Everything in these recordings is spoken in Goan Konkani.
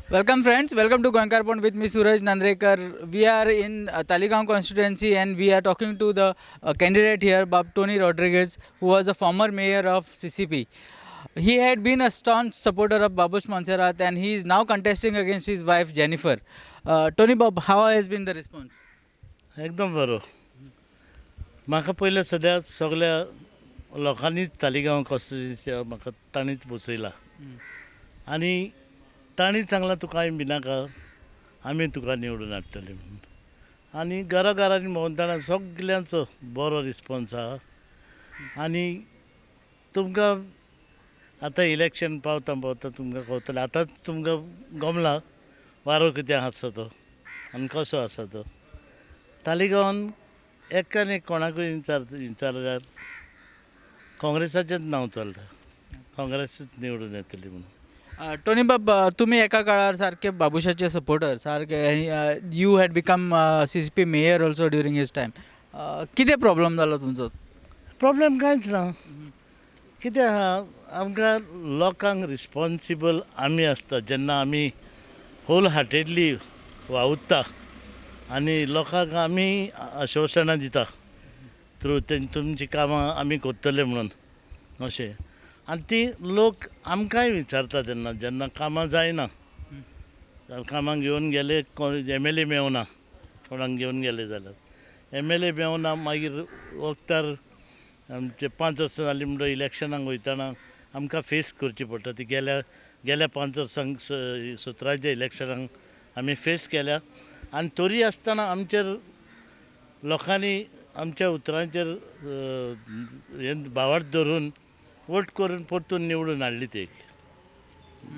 Welcome friends, welcome to Goenkarponn with me, Suraj Nandrekar. We are in Taleigao constituency and we are talking to the candidate here, Bob Tony Rodrigues, who was a former mayor of CCP. He had been a staunch supporter of Babush Monserrate and he is now contesting against his wife Jennifer. Tony Bob, how has been the response? एकदम बरो. म्हाका पयलें सद्या सगल्या लोकांनीच तालिगांव कॉन्स्टिट्युएन्सी म्हाका तांणीच बसयला आनी तांणी सांगलां, तुका हांवें भिनाका, आमी तुका निवडून हाडटले म्हणून. आनी घरा घरांनी भोंवतना सगल्यांचो बरो रिस्पोन्स आहा. आनी तुमकां आतां इलेक्शन पावता पावता तुमकां कळटलें. आतांच तुमकां गमला वारो कितें आसा तो आनी कसो आसा तो. तालिगांवान एकान एक कोणाकूय विचारल्यार काँग्रेसाचेंच नांव चलता, काँग्रेसूच निवडून येतली म्हणून. टोनी बाब, तुमी एका काळार सारके बाबुशाचे सपोर्टर सारके. You had become CCP mayor also during his time. कितें प्रॉब्लम जालो तुमचो? प्रॉब्लेम कांयच ना. कितें आहा, आमकां लोकांक रिस्पोन्सिबल आमी आसता. जेन्ना आमी होल हार्टेडली वावुरता आनी लोकांक आमी आश्वासनां दिता थ्रू तुमचीं कामां आमी करतले म्हणून अशें, आनी ती लोक आमकांय विचारता तेन्ना जेन्ना कामां जायना, कामां घेवन गेले कोण एमएलए मेवना, कोणाक घेवन गेले जाल्यार एमएलए मेवना, मागीर वखदार आमचे 5 वर्सां जालीं म्हणटकीर इलेक्शनाक वयतना आमकां फेस करची पडटा. ती गेल्या गेल्या 5 वर्सांक, 17च्या इलेक्शनाक आमी फेस केल्या आनी तरी आसतना आमचेर लोकांनी आमच्या उतरांचेर हें भावार्थ धरून वोट करून परतून निवडून हाडली ती.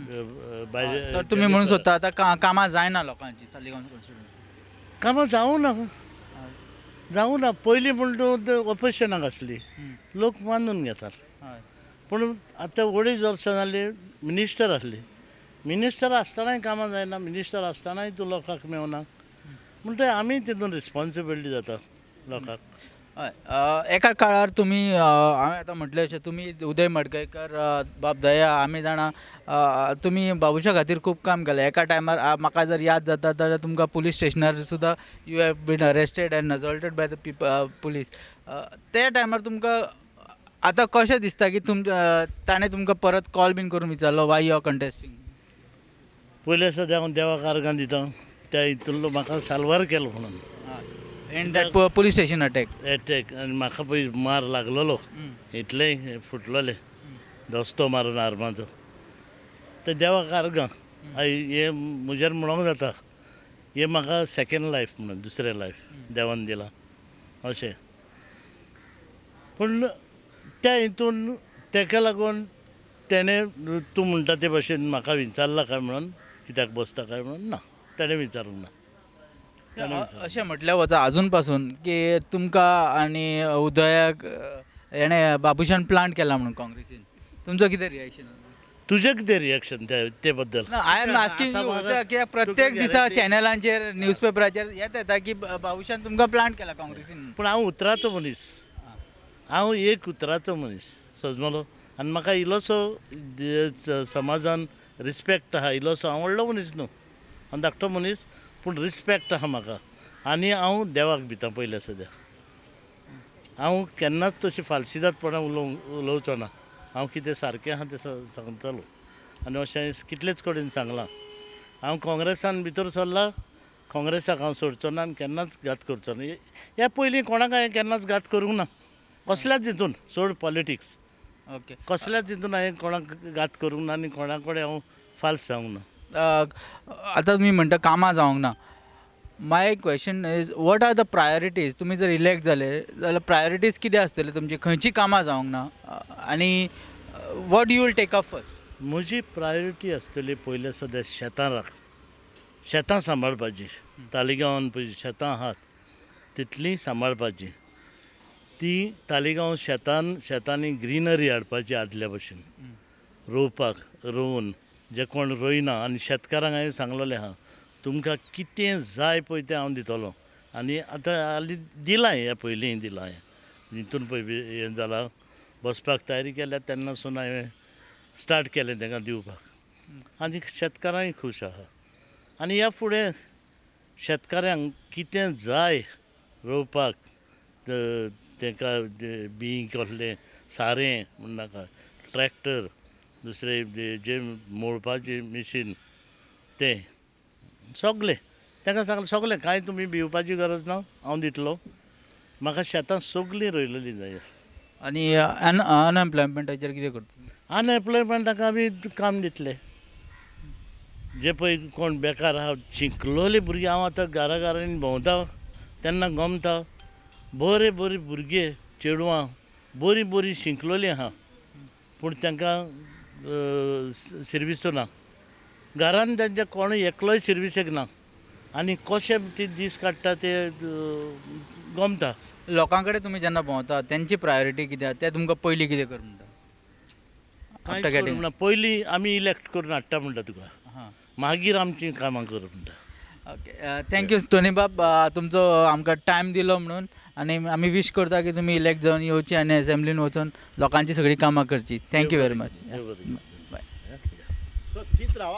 तर तुमी म्हणूंक सोदता आतां कामां जायना लोकांची तालिगांव कॉन्स्टिट्युएन्सी? कामां जावं ना, जावं ना. पयलीं म्हण तूं ऑपोजिशनाक आसली, लोक मानून घेतात. पूण आतां अडेज वर्सां जालीं मिनिस्टर आसली, मिनिस्टर आसतनाय कामां जायना, मिनिस्टर आसतनाय तूं लोकांक मेवना म्हणटगीर आमी तितून रिस्पोन्सिबिलिटी जाता लोकांक. हय, एका काळार तुमी, हांवें आतां म्हटलें अशें, तुमी, उदय मडकयकर, बाब दया, आमी जाणा तुमी बाबुशा खातीर खूब काम केलें. एका टायमार म्हाका जर याद जाता जाल्यार तुमकां पुलीस स्टेशनार सुद्दां you have been arrested and assaulted by the police. त्या टायमार तुमकां आतां कशें दिसता की ताणें तुमकां परत कॉल बीन करून विचारलो, why you are contesting? पयलें सद्या हांव देवाक आर्गां दिता, त्या हितूंतलो म्हाका साल्वार केलो म्हणून. In that police station attack. Attack आनी म्हाका पळय मार लागलोलो, इतलें फुटलोलें, दस्तो मारून आर्माचो. ते देवाक आर्गां आई, हें म्हजेर म्हणोंक जाता, हें म्हाका सेकेंड लायफ म्हणून, दुसरें लायफ देवान दिलां अशें. पूण त्या हितून तेका लागून तेणें तूं म्हणटा ते भशेन म्हाका विचारलां काय म्हणून, कित्याक बसता काय म्हणून, ना, तेणें विचारूंक ना, तेणें विचारूंक. अशें म्हटल्यार वचा अजून पासून की तुमकां आनी उदयाक हेणें बाबुशान प्लांट केला म्हणून काँग्रेसीन, तुमचो कितें रिएक्शन आसा? तुजें कितें रिएक्शन ते बद्दल? I am asking you कित्याक प्रत्येक दिसा चॅनलांचेर, न्यूज पेपराचेर येत येता की बाबुशान तुमकां प्लांट केला काँग्रेसीन. पूण हांव उतराचो मनीस, हांव एक उतराचो मनीस सजमलो आनी म्हाका इल्लोसो समाजान रिस्पेक्ट आहा इल्लोसो. हांव व्हडलो मनीस न्हू, हांव धाकटो मनीस, पूण रिस्पेक्ट आहा म्हाका आनी हांव देवाक भिता पयलें सद्या. हांव केन्नाच तशी फाल्सिदादपणां उलोवचो ना. हांव कितें सारकें आहा तें सांगतलो आनी अशें कितलेच कडेन सांगलां. हांव काँग्रेसान भितर सरला, काँग्रेसाक हांव सोडचो ना आनी केन्नाच घात करचो ना. ह्या पयलीं कोणाक हांवें केन्नाच घात करूंक ना, कसल्याच हितून, सोड पॉलिटिक्स. कसल्याच हितून हांवें कोणाक घात करूंक ना आनी कोणा कडेन हांव फाल्स जावंक ना. आतां तुमी म्हणटा कामां जावंक ना. My question is, what are the priorities? तुमी जर इलेक्ट जाले जाल्यार प्रायोरिटीज कितें आसतली तुमची? खंयचीं कामां जावंक ना आनी what you will take up first? म्हजी प्रायोरिटी आसतली पयलें सद्या शेतां राख, शेतां सांबाळपाची. तालिगांवान पळय शेतां आहात तितलीं सांबाळपाची ती. तालिगांव शेतान, शेतांनी ग्रिनरी हाडपाची आदल्या भशेन, रोवपाक, रोवन जे कोण रोयना. आनी शेतकारांक हांवें सांगलेलें आहा, तुमकां कितें जाय पळय तें हांव दितलो. आनी आतां हालीं दिलां, ह्या पयलीं दिलां हांवें. हितून पळय हें जालां, बसपाक तयारी केल्या तेन्नासून हांवें स्टार्ट केलें तांकां दिवपाक आनी शेतकारांय खूश आहा. आनी ह्या फुडें शेतकाऱ्यांक कितें जाय रोवपाक ताका बीं कसलें सारें म्हणनाका ट्रॅक्टर दुसरें जें मळपाचें मशीन तें सगलें ताका सांगलें सगलें कांय तुमी भिवपाची गरज ना हांव दितलो म्हाका शेतां सगलीं रोयलेलीं जाय. आनी अनएम्प्लॉयमेंटाचेर कितें करतले? अनएम्प्लॉयमेंटाक आमी काम दितले. जे पळय कोण बेकार आसा शिकलोले भुरगे हांव आतां घरा घरांनी भोंवता तेन्ना गमता बरे बरे भुरगे चेडवां बरीं बरीं शिकलोलीं आसा पूण तांकां सिर्विसो ना. घरांत तांच्या कोण एकलोय सिर्विसेक ना आनी कशे ते दीस काडटा ते गमता. लोकां कडेन तुमी जेन्ना भोंवता तेंची प्रायोरिटी कितें आसा तें तुमकां पयलीं कितें कर म्हणटा? कांयच करूंक ना. पयलीं आमी इलेक्ट करून हाडटा म्हणटा तुका, मागीर आमचीं कामां कर म्हणटा. ओके, thank you टोनीबाब, तुमचो आमकां टायम दिलो म्हणून, आनी आमी वीश करता की तुमी इलेक्ट जावन येवची आनी एसेंब्लीन वचून लोकांची सगळीं कामां करची. Thank you very much. Bye. So थीत रावा.